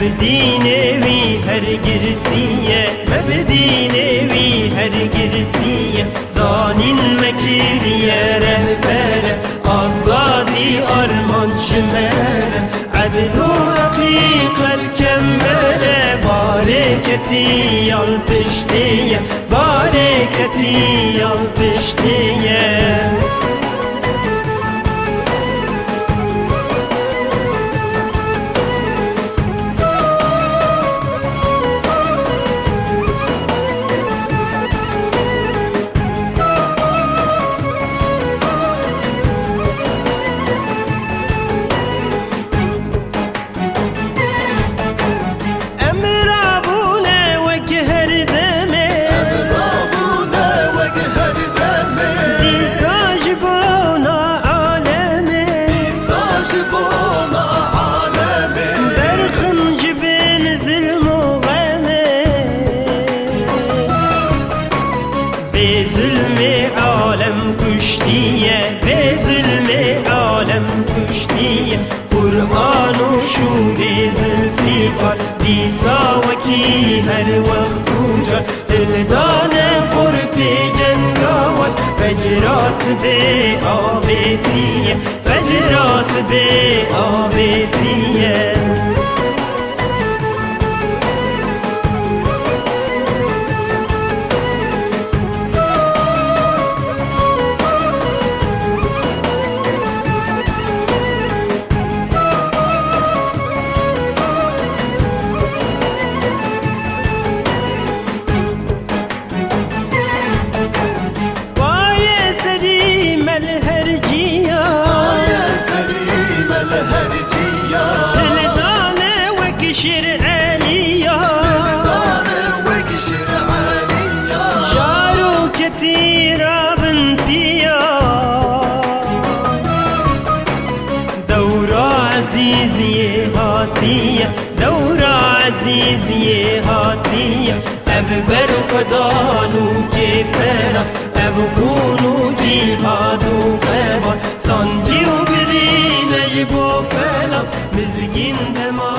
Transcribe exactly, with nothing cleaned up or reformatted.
Bi dînê wî her girtiye, me bi dînê wî her girtiye. Zanîn me kiriye rehbere, azadî armanc ji me ne. Edl û heqîqet kemere, barê ketî yan piştê ye, barê ketî yan piştê ye. Em rabûne wek her demê. Em rabûne wek her demê. Dîsa ji bona alemê. Dîsa ji bona alemê. Derxin ji bin zilm û xemê. Vê zulmê alem kuştiye, vê zulmê alem kuştiye. Quran û şûrê Zulfîqar, dîsa wekî her wext û car, hildane xortê cengawan. Fecra sibê avêtiye, fecra sibê avêtiye. Paye serî me li her ciya. Paye serî me li her ciya. Hildane wek şêr Eliya. Hildane wek şêr Eliya. Jar û ketî rabin piya. Dewra ezîziyê hatiye, dewra ezîziyê hatiye. Ev berxwedan û kêferan, ev xûn û cîhad û xeban, sancî û birîne ji bo felan, mizgîn dema